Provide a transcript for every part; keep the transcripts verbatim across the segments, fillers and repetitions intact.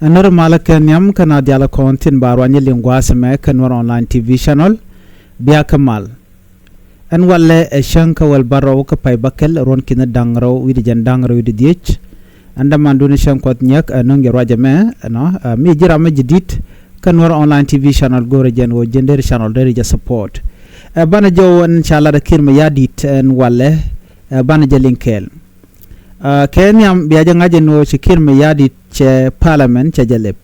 Ɛ nör malä kɛ nhiam kä na dialä kɔn thin ba ruany liŋ gua̱a̱th ɛmɛ kä Nuɛr Online T V channel. Bia kä mal. Ɛn walɛ ɛ cäŋ kä wäl bärɔw kä pay bäkɛl ruɔ̱n ki̱n da̱ŋ rɛw wi̱cdɛ jɛn da̱ŋ rɛw wi̱cdɛ dhiec. Ɛn dämandun cäŋ Kuɔth Nyiɛk ɛ nöŋ jɛ ruac ɛmɛ ɛnɔ ɛ mi ji̱ ram mi ji̱ di̱t kä Nuɛr Online T V channel go̱rɛ jɛn ɣöö jɛn deri channel deri jɛ support. Ɛ banɛ jɔw ɛn ca lat ɛ Kiir Mayardit ɛn walɛ ɛ banɛ jɛ liŋ kɛɛl. Ɛ kɛ nhiam bia jɛ ŋa̱c ɛn ɣöö ci Kiir Mayardit cɛ parliament cɛ jɛ lɛp.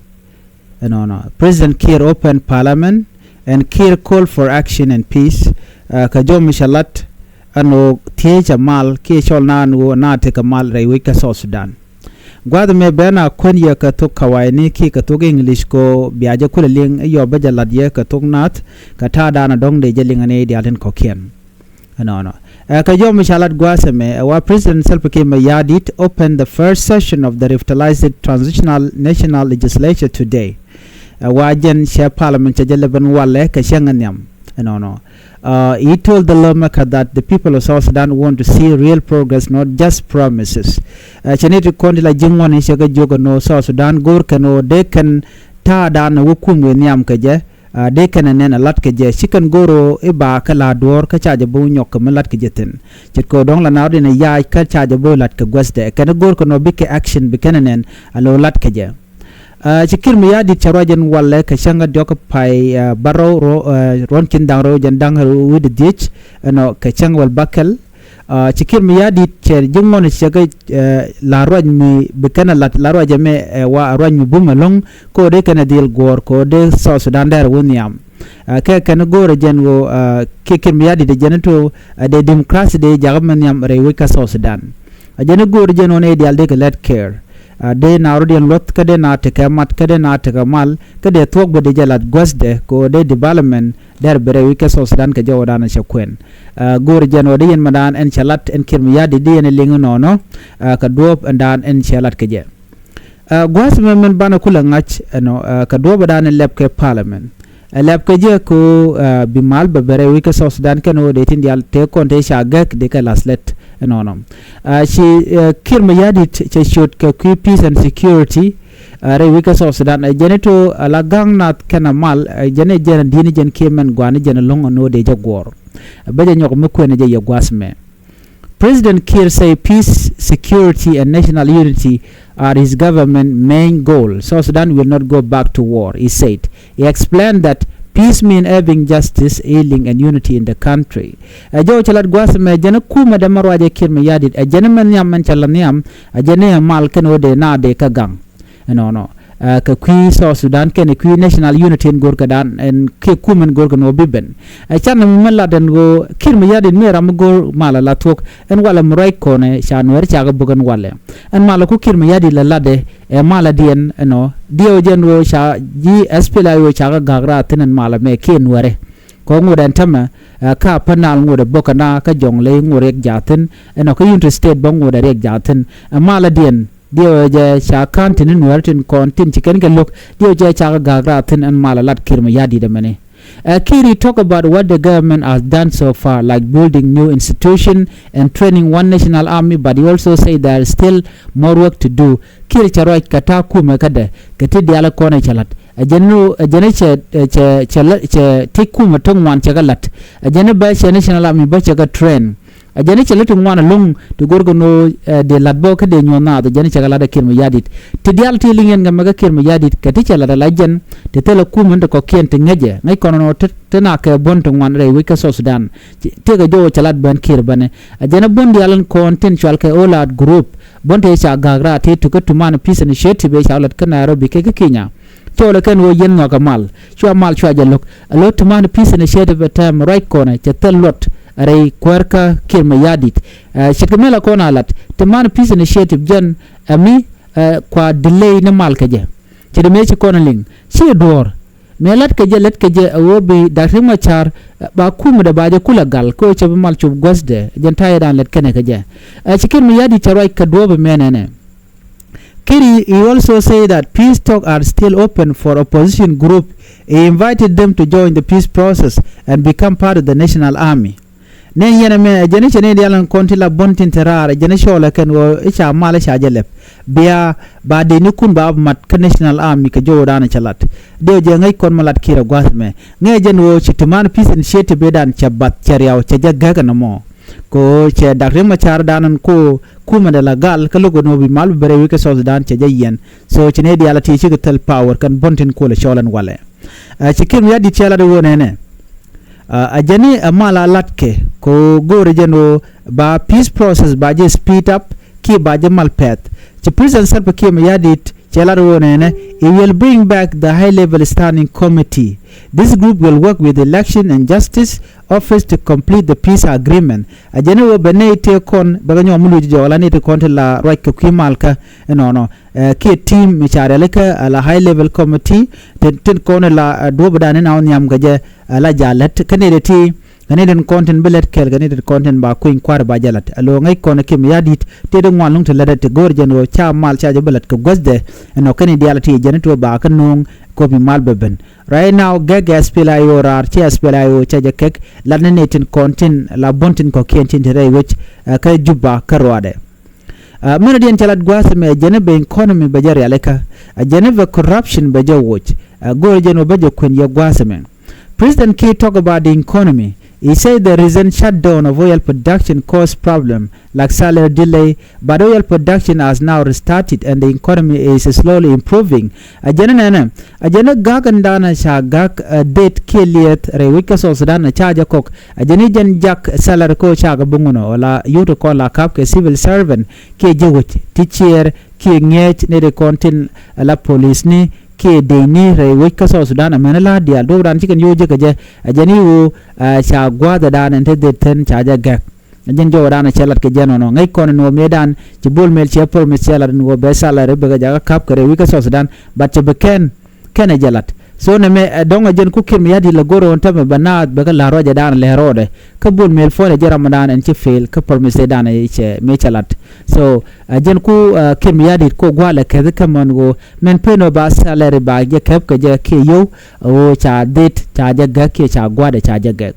Ɛnɔnɔ President Kiir open parliament and Kiir call for action and peace. Ɛ kɛ jɔw mi cɛ lat ɛn ɣöö thiec ɛ mal kiɛ cɔl naan ɣöö na tekɛ mal rɛy wec kä South Sudan. Gua̱a̱th ɛmɛ ben a kuän yɛ kɛ thok kawayni kiɛ kɛ thok English kɛ ɣöö bia jɛ kulɛ liŋ i̱ yɔ bä jɛ lat yɛ kɛ thok naath kɛ ta̱a̱dan a dɔ̱ŋ dee jɛ liŋ ɛn i̱ diaal tin kɔ̱kiɛn. Ɛnɔnɔ ɛ kɛ jɔw mi ca lat gua̱a̱th ɛmɛ ɛ wa President Salva Kiir Mayardit open the first session of the revitalized transitional national legislature today. Ɛ wa jɛn cɛ parliament cɛ jɛ lɛ ben walɛ kɛ cäŋ ɛ nhiam. Ɛnɔnɔ. Uh, he told the lawmaker that the people of South Sudan want to see real progress, not just promises. Ɛ cɛ ni ti kɔn ti la ji̱ ŋuɔ̱ni cɛ kɛ jiök ɛn ɣöö South Sudan go̱o̱r kɛn ɣöö dee kɛn ta̱a̱dan ɛ wä kum wëë nhiam kɛ jɛ. Ɛ dee kɛn ɛ nɛn ɛ lat kɛ jɛ ci kɛn go̱o̱r ɣöö i̱ ba kɛ la̱a̱t duɔ̱ɔ̱r kä ca jɛ bo̱o̱ nyɔk kɛ mi lat kɛ jɛ thi̱n. Ce̱tkɛ ɣöö dɔ̱ŋ la naar diɛn ɛ yaac kä ca jɛ bo̱o̱ lat kɛ guäthdɛ kɛn go̱o̱r kɛn ɣöö bikɛ action bi kɛn ɛ nɛn ɛ lo̱o̱ lat kɛ jɛ. Ɛ ci Kiir Mayardit cɛ ruac ɛn walɛ kɛ cäŋ kä diɔ̱k kä pay ɛ bärɔw ruɔ̱n ki̱n da̱ŋ rɛw jɛn da̱ŋ rɛw wi̱cdɛ dhiec ɛnɔ kɛ cäŋ wäl bäkɛl. Ɛ ci Kiir Mayardit cɛ ji̱ ŋuɔ̱n cɛ kɛ ɛ la ruac mi bi kɛn ɛ lat la ruac ɛmɛ ɛ wa ruac mi bum ɛlɔ̱ŋ kɛ ɣöö dee kɛn ɛ dhil guɔ̱ɔ̱r kɛ ɣöö dee South Sudan dɛr wä nhiam. Ɛ kɛ kɛn go̱o̱rɛ jɛn ɣöö ɛ kiɛ Kiir Mayardit ɛ jɛn ɛ to̱ ɛ dee democracy dee jakä mi nhiam rɛy wec kä South Sudan. Ɛ jɛn ɛ go̱o̱rɛ jɛn ɣöö nɛy diaal dee kɛ lɛt kɛɛr. Ɛ dee na rɔ diɛn luɔ̱th kä dee na tekɛ mat kä dee na tekɛ mal kä dee thuɔ̱k bä dee jɛ lat guäthdɛ kɛ ɣöö dee development dɛr bi rɛy wi̱c kä South Sudan kɛ jɔwädan cɛ kuɛn. Ɛ go̱o̱rɛ jɛn ɣöö dee yɛn mɛndan ɛn cɛ lat ɛn Kiir Mayardit dee yɛn ɛ liŋ inɔnɔ ɛ kɛ duɔ̱ɔ̱p ɛndan ɛn cɛ lat kɛ jɛ. Ɛ gua̱a̱th mɛ mɛn banɛ kulɛ ŋa̱c ɛnɔ ɛ kɛ duɔ̱ɔ̱p ɛndan ɛ lɛp kɛ parliament. Ɛ lɛp kɛ jɛ ko ɛ bi mal bɛ bɛ rɛy wi̱c kä South Sudan kɛn ɣöö dee tin diaal tëë kɔn tëë ca gɛk dee kɛ lath lɛt ɛnɔnɔ. Ɛ ci ɛ Kiir Mayardit cɛ ciöt kɛ kui̱ peace and security ɛ rɛy wi̱c kä South Sudan ɛ jɛn ito ɛ la ga̱ŋ nath kɛn a mal ɛ jɛn ɛ jɛn a di̱n jɛn kiɛ mɛn gua̱a̱n jɛn a lo̱ŋ ɛn ɣöö dee jɛ guɔ̱ɔ̱r. Ɛ bä jɛ nyɔk mi kuɛn jɛ yɛ gua̱a̱th mɛ. President Kiir say peace, security and national unity are his government main goal. South Sudan will not go back to war, he said. He explained that peace mean having justice, healing and unity in the country. Ɛ jɔw cɛ lat gua̱a̱th mɛ jɛn kumɛ dɛ mɛ ruacɛ Kiir Mayardit ɛ jɛn mɛ nhiam mɛn cɛ la nhiam ɛ jɛn ɛ mal kɛn ɣöö dee na dee kä gaŋ. Ɛnɔnɔ ɛ kɛ kui̱ South Sudan kɛnɛ kui̱ national unity ɛn go̱o̱r kɛ dan ɛn kiɛ kum ɛn go̱o̱r kɛ nɔ bi ben. Ɛ can mi mɛ lat ɛn ɣöö Kiir Mayardit mi ram mi go̱o̱r mal ala thuɔ̱k ɛn walɛ mi ruac kɔnɛ ca Nuɛɛri ca kɛ buk ɛn walɛ. Ɛn mal ku Kiir Mayardit la latdɛ ɛ mal adiɛn ɛnɔ diɛw jɛn ɣöö ca ji̱ S P L A I O ca kɛ ga̱a̱k raar thi̱n ɛn mal ɛmɛ kiɛ Nuɛɛri. Kɔ ŋot ɛn tämɛ ɛ ka Upper Nile ŋot ɛ bok ɛna kä Jonglei ŋot riɛk jaathin ɛnɔ kä Unity State bä ŋot ɛ riɛk jaathin ɛ mal adiɛn. Diɛw ɛ jɛ ca ka̱n tin ni Nuɛɛri tin kɔn tin ci kɛn kɛ lo̱k diɛw jɛ ca kɛ ga̱a̱k raar thi̱n ɛn mal ɛ lat Kiir Mayardit ɛmɛni. Ɛ Kiir, he talk about what the government has done so far, like building new institution and training one national army, but he also say there is still more work to do. Kiir cɛ ruac kɛ ta̱a̱ kumɛ kädɛ kɛ ti diaal kɔn ɛ cɛ la̱t. Ɛ jɛn ɛ jɛn cɛ cɛ cɛ cɛ ti kumɛ ti ŋuan cɛ kɛ la̱t. Ɛ jɛn bä cɛ national army bä cɛ kɛ train. Ɛ jɛn cɛ lät ti ŋuan ɛlɔ̱ŋ ti go̱rkɛ nɔ ɛ dee la̱t bä kä dee nyuɔ̱th naath ɛ jɛn cɛ kɛ la̱t ɛ Kiir Mayardit. Ti diaal ti liŋ yɛn kɛ mɛ kä Kiir Mayardit kɛ ti cɛ la̱t ɛ la jɛn ti thilɛ kumɛ ti kɔ̱kiɛn ti ŋäcɛ ŋäc kɔn nɔ ti ti na kɛ buɔ̱n ti ŋuan rɛy wec kä South Sudan. Tëëkɛ jɔwä cɛ la̱t bän Kiir bänɛ ɛ jɛn buɔ̱n diaal ɛn kɔn tin cual kɛ All Out Group buɔ̱n tëë ca ga̱a̱k raar tëë tukä tuman peace initiative ëë ca la̱t kä Nairobi kɛ kä Kenya. Cɔɔlɛ kɛn ɣöö yɛn nhɔakɛ mal cua mal cua jɛ lo̱k ɛ lo̱ tuman peace initiative ɛ tɛm ruac kɔnɛ cɛ thil luɔt ɛ rɛy kuäär kä Kiir Mayardit. Ɛ ce̱tkɛ mi la kɔn a lat tuman peace initiative jɛn ɛ mi ɛ kua delay ni mal kɛ jɛ. Ce̱tkɛ mi ci kɔn a liŋ ci duɔ̱ɔ̱r mi ɛ lat kɛ jɛ lät kɛ jɛ ɛ ɣöö bi Dak Riek Machar ɛ ba kumɛ dɛ ba jɛ kulɛ gal kä ɣöö cɛ bi mal cop guäthdɛ jɛn ta̱yɛ dan lät kɛnɛ kɛ jɛ. Ɛ ci Kiir Mayardit cɛ ruac kɛ duɔ̱ɔ̱p ɛ mɛnɛnɛ. Kiir, he also say that peace talk are still open for opposition group. He invited them to join the peace process and become part of the national army. Nɛn yɛn ɛmɛ ɛ jɛn i̱ cɛ ni diaal in kɔn ti la buɔ̱n tin te raar ɛ jɛn i̱ cɔɔl ɛ kɛn ɣöö i̱ ca mal i̱ ca jɛ lɛp. Bia ba dee ni kun ba mat kä National Army kɛ jɔwdan cɛ lat. Dee jɛ ŋäc kɔn mi lat Kiir ɛ gua̱th ɛmɛ ŋäc ɛ jɛn ɣöö ci ti man peace initiative i̱dan cɛ bath cɛ riaw cɛ jɛ gɛk ɛn ɛmɔ. Kɛ ɣöö cɛ dak Riek Machar dan ɛn ko kumɛ dɛ la gal kä lo̱k ɛn ɣöö bi mal bi bɛ rɛy wec kä South Sudan cɛ jɛ yiɛn. So ci ni diaal a ti cikɛ thil power kɛn buɔ̱n tin kolɛ cɔɔl ɛn walɛ. Ɛ ci Kiir Mayardit cɛ lat i̱ ɣöö nɛnɛ. Ɛ jɛn i̱ ɛ mal a latkɛ kɛ ɣöö go̱o̱rɛ jɛn ɣöö ba peace process ba jɛ speed up kiɛ ba jɛ mal pɛth. Ci President Salva Kiir Mayardit cɛ lat ɣöö nɛnɛ, he will bring back the high level standing committee. This group will work with election and justice office to complete the peace agreement. Ɛ jɛn i̱ ɣöö bɛ nɛy tëë kɔn bɛ kɛ nyɔk mi luc jɔɔk la nɛy tëë kɔn ti la ruac kɛ kui̱ malkä. Ɛnɔnɔ ɛ kiɛ team mi ca rialikä ɛ la high level committee tin, tin kɔn ɛ la ɛ duɔ̱pdan in a wä nhiam kɛ jɛ ɛ la ja lät kä nɛy tëë ti kɛ nɛy tin kɔn tin bi lät kɛɛl kɛ nɛy tin kɔn tin ba kui̱ny kua̱r ba jɛ lät ɛ lo̱o̱ ŋäc kɔn ɛ Kiir Mayardit tëë di ŋuan luŋ ti lät ɛ ti go̱o̱r jɛn ɣöö ca mal ca jɛ bi lät kɛ guäthdɛ. Ɛnɔ kɛn i̱ diaal ti jɛn i̱ tuɔɔk ba kä no̱o̱ŋ kop i̱ mal bɛ ben. Right now gɛk ɛ SPLA-IO raar ci SPLA-IO ca jɛ kɛk lat ni nɛy tin kɔn tin la buɔ̱n tin kɔ̱kiɛn tin ti rɛy wec ɛ kä Juba kä ruaadɛ. Ɛ mɛn diɛn cɛ lat gua̱a̱th ɛmɛ ɛ jɛn i̱ bɛ economy bɛ jɛ rialikä. Ɛ jɛn i̱ bɛ corruption bɛ jɛ woc. Ɛ go̱o̱rɛ jɛn wä bä jɛ kuën yɛ gua̱a̱th ɛmɛ. President Kiir talk about the economy. He said the recent shutdown of oil production caused problem like salary delay, but oil production has now restarted and the economy is slowly improving. Ɛ jɛn i̱ nɛnɛ ɛ jɛn i̱ gak in danɛ ca gak ɛ det kiɛ liɛth rɛy wec kä South Sudan ɛ ca jɛ kɔk. Ɛ jɛn i̱ jɛn jak salary ko cakɛ bi ŋunɔ wala yut kɔn la kap kɛ civil servant kiɛ jɛ wec ti ciɛɛr kiɛ ŋiɛc ni ri kɔn tin ɛ la police ni kiɛ dec ni rɛy wec kä South Sudan. Ɛ mɛn la diaal duɔ̱p ran cikɛn yo̱o̱ jɛ kɛ jɛ ɛ jɛn i̱ ɣöö ɛ ca gua̱a̱th ɛ daan ɛn te dhil thin ca jɛ gɛk. Ɛ jɛn jɔwä daan ɛ cɛ lat kɛ jɛn ɔnɔ ŋäc kɔn in ɣöö mëë daan ci Bol Mel cɛ promise cɛ lat in ɣöö bɛ salary bɛ kɛ jakä kap kɛ rɛy wec kä South Sudan, but cɛ bi kɛn kɛnɛ jɛ lat. So nɛmɛ ɛ dɔ̱ŋ ɛ jɛn ku Kiir Mayardit lɛ go̱r ɣän tämɛ bɛ naath bɛ kä la̱r ruacɛ daan lɛ rɔɔdɛ kä Bol Mel puɔ̱nɛ jɛ ram dan ɛn ci fail kä promise dan ɛ cɛ mëë cɛ lat. So ɛ jɛn ku ɛ Kiir Mayardit ko gua̱a̱lɛ kɛth kä män ɣöö mɛn pen ɣöö ba salary ba jɛ kɛp kɛ jɛ kiɛ yio̱w ɣöö ca dhit ca jɛ gäk kiɛ ca gua̱a̱dɛ ca jɛ gäk.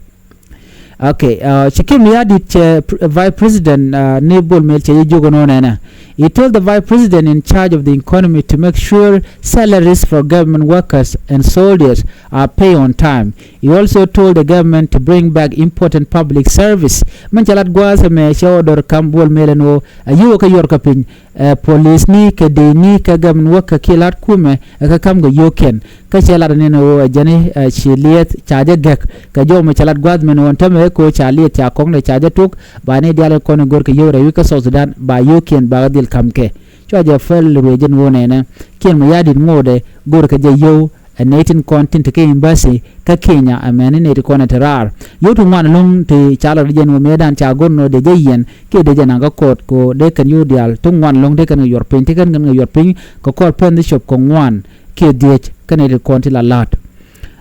Okay, uh, ci Kiir Mayardit cɛ pr- Vice President uh, ni Bol Mel cɛ jɛ jiök ɛn ɣöö nɛnɛ. He told the Vice President in charge of the economy to make sure salaries for government workers and soldiers are paid on time. He also told the government to bring back important public service. Mɛn cɛ lat gua̱a̱th ɛmɛ cɛ order kam Bol Mel ɛn ɣöö a yio̱w kä yuɔr kä piny ɛ police ni kɛ dec ni kɛ government worker kiɛ lat kumɛ ɛ kä kam kɛ yio̱wkiɛn. Kä cɛ lat ni ni ɣöö ɛ jɛn i̱ ɛ ci liɛth ca jɛ gɛk kɛ jɔw mi cɛ lat gua̱a̱th mɛn ɣöö ɛn tämɛ ɛ ko̱ ca liɛth ca kɔŋdɛ ca jɛ tok ba ni diaal kɔn i̱ go̱r kɛ yio̱w rɛy wi̱c kä South Sudan ba yio̱wkiɛn ba kɛ dhil ka̱m kɛ. Cua jɛ päl ruëëc ɛn ɣöö nɛnɛ Kiir Mayardit ŋo̱o̱dɛ go̱r kɛ jɛ yio̱w ɛ nɛy tin kɔn tin te kä embassy kä Kenya ɛ mɛn ni nɛy ti kɔn ɛ te raar. Yio̱w ti ŋuan ɛlɔ̱ŋ ti ca lat jɛn ɣöö mëëdan ca go̱r nɔ dee jɛ yiɛn kiɛ dee jɛ naŋ kä court kɛ ɣöö dee kɛn yio̱w diaal ti ŋuan ɛlɔ̱ŋ dee kɛn kɛ yuɔr piny ti kɛn kɛn kɛ yuɔr piny kɛ kɔr pɛn dhi cop kɛ ŋuan kiɛ dhiec kä nɛy ti kɔn ti la la̱a̱t.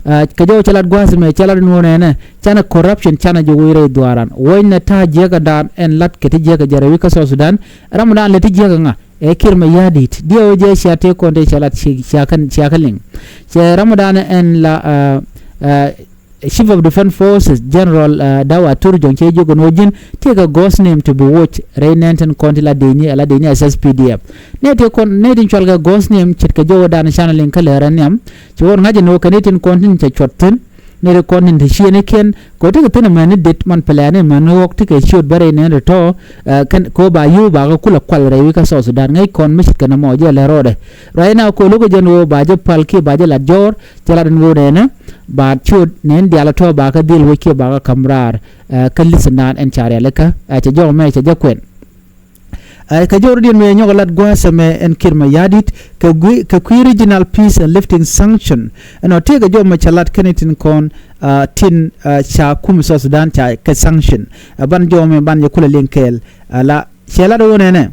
Ɛ kɛ jɔw cɛ lat gua̱a̱th ɛmɛ cɛ lat in ɣöö nɛnɛ canɛ corruption canɛ jɛ woc rɛy dhuaaran. Wuɔ̱cnɛ ta̱a̱ jiäkädan ɛn lat kɛ ti jiäkä jɛ rɛy wi̱c kä South Sudan. Ram dan lɛ ti jiäkä ŋa ɛ Kiir Mayardit diɛ ɣöö jɛ cia tëë kɔn tëë cɛ lat cia kä liŋ. Cɛ ram dan ɛn la ɛ ɛ Chief of Defence Forces General ɛ Daw Atur Jɔŋ cɛ jiök ɛn ɣöö ji̱n tëëkɛ ghost name ti bi woc rɛy nɛn tin kɔn ti la dec ni ɛ la dec ni SSPDF. Nɛy ti kɔn nɛy tin cual kɛ ghost name ce̱tkɛ jɔwädan canɛ liŋ kä lɛɛrɛ nhiam. Ci ɣöö ŋa̱c ɛn ɣöö kɛ ni tin kɔn tin cɛ cuɔt thi̱n ni ri kɔn tin te ciëënikiɛn kɛ ɣöö tekɛ thi̱n ɛmɛn ni det man pɛlɛɛni ɛmɛn ni ɣɔk tekɛ ciöt bä rɛy nɛn ri tɔ̱. Ɛ kɛn kɛ ɣöö ba yio̱w ba kɛ kulɛ kual rɛy wi̱c kä South Sudan ŋäc kɔn mi ce̱tkɛ nɔmɔ jɛ lɛ rɔɔdɛ. Right now kɛ ɣöö lo̱kɛ jɛn ɣöö ba jɛ pal kiɛ ba jɛ lat jɔɔr cɛ lat ɛn ɣöö nɛnɛ ba ciöt nɛn diaal ɛ tɔ̱ ba kɛ dhil wec kiɛ ba kɛ ka̱m raar. Ɛ kä li̱th ɛn naan ɛn ca rialikä ɛ cɛ jɔk ɛmɛ cɛ jɛ kuɛn. Ɛ kɛ jɔwädiɛn mëë nyɔk lat gua̱a̱th ɛmɛ ɛn Kiir Mayardit kɛ kui̱ regional peace and lifting sanction. Ɛn ɔ tëëkɛ jɔw mɛ cɛ lat kɛn itin kɔn tin ca kum South Sudan ca kɛ sanction. Ɛ ban jɔw mɛ ban yɛ kulɛ liŋ kɛɛl. Ala cɛ lat ɣöö nɛnɛ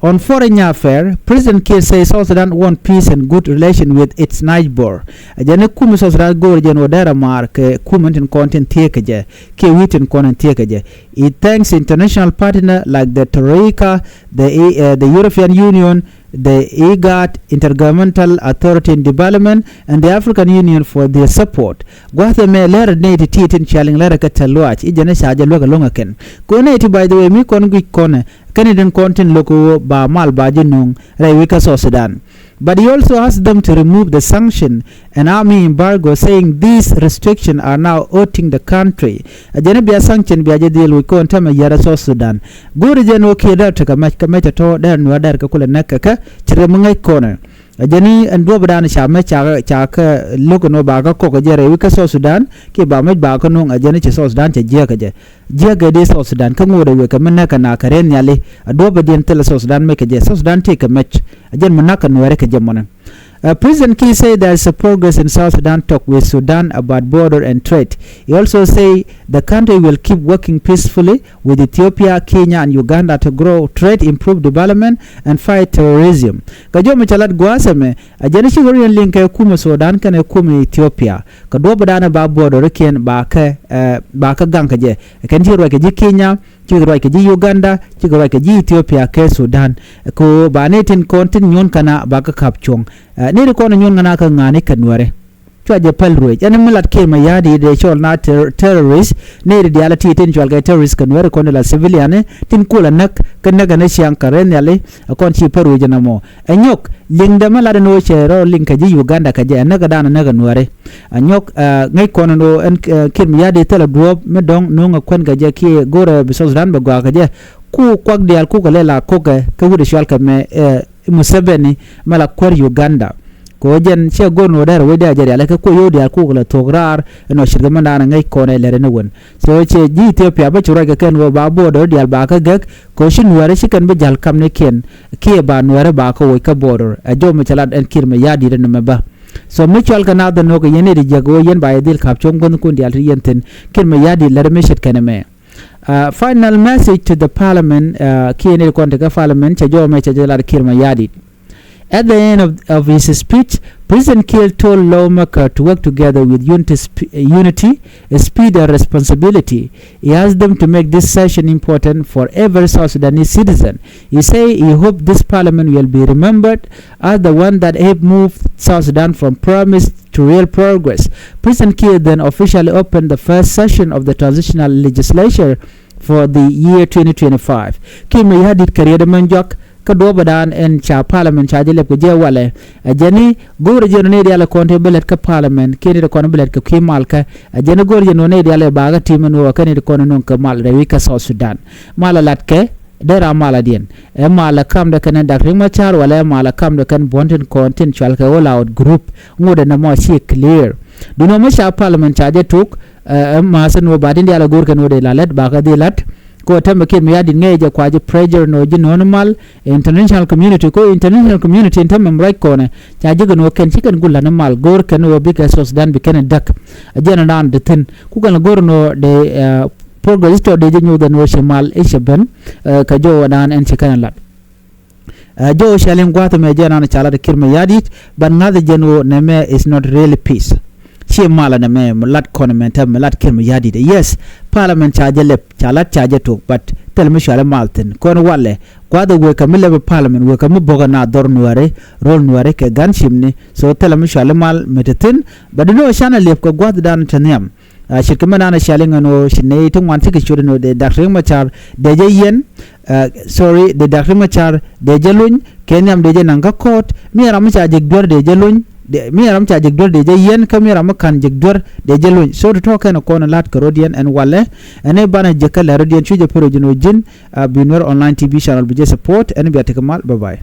on foreign affair, President Kiir say South Sudan want peace and good relation with its neighbor. Ɛ jɛn ni kum South Sudan go̱o̱r jɛn ɣöö dɛrɛ maar kɛ kum ɛn tin kɔn tin thieekä jɛ kiɛ wi̱i̱ tin kɔn in thieekä jɛ. It thanks international partner like the Troika, the, uh, the European Union, the IGAD, Intergovernmental Authority in Development, and the African Union for their support. Gua̱th ɛmɛ lɛr nɛy ti ti tin cɔal in lɛr kɛ tɛ̈th lɔaac i̱ jɛn ɛ ca jɛ luäk ɛlɔ̱ŋ ɛ kɛn. Kɛ ɣöö nɛy ti, by the way, mi kɔn guic kɔn ɛ kɛn i̱ tin kɔn tin lo̱k ɣöö ba mal ba ji̱ nuŋ rɛy wec kä South Sudan. But he also asked them to remove the sanction and army embargo, saying these restrictions are now hurting the country. Ɛ jɛn ɛ bia sanction bia jɛ dhil wi̱c kɔn täämɛ yɛrɛ South Sudan. Go̱o̱ri jɛn ɣöö kiɛ dɛr tekɛ mɛc, kɛ mɛc ɛ tɔ̱ dɛr nuäär dɛr kɛ kulɛ näk kɛ kɛ ci rɛm ŋäc kɔn ɛ. Ɛ jɛn i̱ ɛn duɔ̱ɔ̱pdan ca mɛc ca, ca kɛ lo̱k ɛn ɣöö ba kɛ kɔk ɛ jɛ rɛy wec kä South Sudan kiɛ ba mɛc ba kɛ nuŋ, ɛ jɛn i̱ ci South Sudan cɛ jiääk ɛ jɛ. Jiääk ɛ dee South Sudan kä ŋot ɛ wek kɛ mi näk kɛ na kɛ rɛn nhiali. Ɛ duɔ̱ɔ̱pɛ diɛn thilɛ South Sudan mɛc kɛ jɛ, South Sudan tëë kɛ mɛc. Ɛ jɛn mi näk kɛ nuäärɛ kɛ jɛ mɔnɛ. Uh, President Kiir said there is a progress in South Sudan talk with Sudan about border and trade. He also say the country will keep working peacefully with Ethiopia, Kenya and Uganda to grow trade, improve development and fight terrorism. Kɛ jɔmɛ cɛ lat gua̱a̱th ɛmɛ, ɛ jɛn i̱ cikɛ rɔ yɛn liŋ kɛ kumɛ Sudan kɛnɛ kumɛ Ethiopia. Kɛ duɔ̱ɔ̱pdan ɛ ba border kiɛn ba kɛ, eh, ba kɛ gaŋ kɛ jɛ. Kɛn ci ruac kɛ ji̱ Kenya, cikɛ ruac kɛ ji̱ Uganda, cikɛ ruac kɛ ji̱ Ethiopia kɛ Sudan. Kɛ ɣöö ba ni tin kɔn tin nyuɔ̱n kɛn a ba kä ka̱p cuɔ̱ŋ. Eh, ni ti kɔn nyuɔ̱n kɛn a kä ŋa̱a̱ni kɛ nuäärɛ. Cua jɛ päl ruëëc. Ɛn mi lat Kiir Mayardit dee cɔl na ter-, terrorist. Ni ti diaal a ti tin cɔal kɛ terrorist kɛ nuäärɛ kɔn la civilian, eh, tin kul a näk, kä näk ɛn a ciaŋ kɛ rɛn nhiali, ɛ kɔn ci päl ruëëc ɛn ɛmɔ. Ɛ nyɔk, liŋdɛ mi lat ɛn ɣöö cɛ rɔ liŋ kɛ ji̱ Uganda kɛ jɛ, ɛ näk ɛ dan ɛ näk ɛ nuäärɛ. Ɛ nyɔk, eh, ŋäc kɔn ɛn ɣöö ɛn, eh, Kiir Mayardit thilɛ duɔ̱ɔ̱p mi dɔ̱ŋ no̱o̱ŋ ɛ kuɛn kɛ jɛ kiɛ go̱rɛ bi South Sudan bɛ gɔaa kɛ jɛ. Ku kuak diaal kukɛ lɛ la kokɛ kä wut ɛ cɔal kɛ mɛ, eh, Museveni mɛ la kuäär Uganda. Kɛ ɣöö jɛn cɛ go̱r ni ɣöö dɛr wecdɛ a jɛ rial kɛ kuɔ yio̱w diaal kukɛ la thuɔ̱k raar ɛn ɣöö ce̱tkɛ mɛn daanɛ ŋäc kɔn ɛ lɛr ɛn ɛ wän. So cɛ ji̱ Ethiopia bä ci ruac kɛ kɛn ɣöö ba border diaal ba kä gäk kɛ ɣöö ci nuäärɛ ci kɛn bi ja̱l kamnikiɛn kiɛ ba nuäärɛ ba kä woc kä border. Ɛ jɔw mi cɛ lat ɛn Kiir Mayardit ɛn ɛmɛ bä. So mi cɔal kɛ naath ɛn ɣöö kɛ yɛn nɛy ti jiäk ɣöö yɛn ba yɛ dhil ka̱p cuɔ̱ŋ guänh kun diaal ti yɛn thi̱n, Kiir Mayardit lɛr mi ce̱tkɛn ɛmɛ. Uh, final message to the parliament, uh, kiɛ ni kɔn ti kä parliament, cɛ jɔw mɛ cɛ jɛ lat Kiir Mayardit. At the end of, of his speech, President Kiir told lawmaker to work together with unity, sp-, unity, speed and responsibility. He asked them to make this session important for every South Sudanese citizen. He say he hope this parliament will be remembered as the one that helped move South Sudan from promise to real progress. President Kiir then officially opened the first session of the transitional legislature for the year twenty twenty-five. Kiir Mayardit kɛ riet ɛmɛn jɔak kä duɔ̱ɔ̱pädan ɛn ca parliament ca jɛ lɛp kɛ jɛ walɛ. Ɛ jɛn i̱ go̱o̱rɛ jɛn ni diaal kɔn ti bi lɛt kä parliament kiɛ ni ti kɔn bi lɛt kɛ kui̱ mal kä. Ɛ jɛn i̱ go̱o̱rɛ jɛn ni diaal ɛ bakä tim ɛn ɣöö kɛn ni ti kɔn nuŋ kɛ mal rɛy wec kä South Sudan. Mal ɛ lat kɛ dee ram mal adiɛn. Ɛ mal ɛ kamdɛ kɛnɛ Dak Riek Machar walɛ ɛ mal ɛ kamdɛ kɛn buɔ̱n tin kɔn tin cual kɛ all out group. Ŋot ɛn ɛmɔ ci clear. Duundɛ mɔ ca parliament ca jɛ tok, ɛ, ɛ ma̱a̱th ɛn ɣöö ba tin diaal ɛ go̱o̱r kɛn ɣöö dee la lɛt ba kɛ dhil la̱t. Kɛ ɣöö täämɛ Kiir Mayardit ŋäcɛ jɛ kua ji̱ pressure ɛn ɣöö ji̱ no̱o̱ŋ mal ɛ international community, kɛ ɣöö international community ɛn täämɛ ruac kɔnɛ ca ji̱ kɛn ɣöö kɛn ci kɛn gul la̱t mal, go̱o̱r kɛn ɣöö bikɛ South Sudan bi kɛn ɛ däk. Ɛ jɛn ɛ daan dee thi̱n ku kɛn ɛ go̱o̱r ɛn ɣöö dee, ɛ, progress tɔ dee jɛ nyoth ɛn ɣöö ci mal i̱ cɛ ben, ɛ, kɛ jɔw ɛ daan ɛn ci kɛn ɛ la̱t. Ɛ, jɔw cɛ liŋ gua̱a̱th ɛmɛ jɛn an ca lat Kiir Mayardit, but ŋa̱th jɛn ɣöö nɛmɛ is not really peace. Ciɛ malɛ nɛmɛ mi lat kɔn mɛn täämɛ mi lat Kiir Mayardit. Yes, parliament ca jɛ lɛp, ca lat ca jɛ tok, but thilɛ mi cuali mal thi̱n. Kɔn walɛ gua̱a̱th ɛ wëë kɛ mi lɛp parliament, wëë kɛ mi bo̱kɛ na dhɔr nuääri, ro̱l nuääri kɛ ga̱n cimni. So thilɛ mi cuali mal mi te thi̱n, but inɔ canɛ lɛp kɛ gua̱a̱thdan te nhiam. Ɛ, ce̱tkɛ mɛn an ɛ cia liŋ ɛn ɣöö ci nɛy ti ŋuan cikɛ ciöt ɛn ɣöö dee Dak Riek Machar dee jɛ yiɛn, ɛ, sorry, dee Dak Riek Machar dee jɛ luny, kɛ nhiam dee jɛ naŋ kä court, mi ram mi ca jek duer dee jɛ luny, dee, mi ram mi ca jek duer dee jɛ yiɛn, kä mi ram mi ka̱n jek duer dee jɛ luny. So ti tɔ̱ kɛn ɛ kɔn ɛ la̱t kɛ rɔ̱diɛn ɛn walɛ, ɛn ɛ banɛ jek kä lɛ rɔ̱diɛn cu jɛ pär ɛ ji̱n ɣöö ji̱n, ɛ, bi Nuer Online T V channel bi jɛ support, ɛn bia tekɛ mal, bye bye.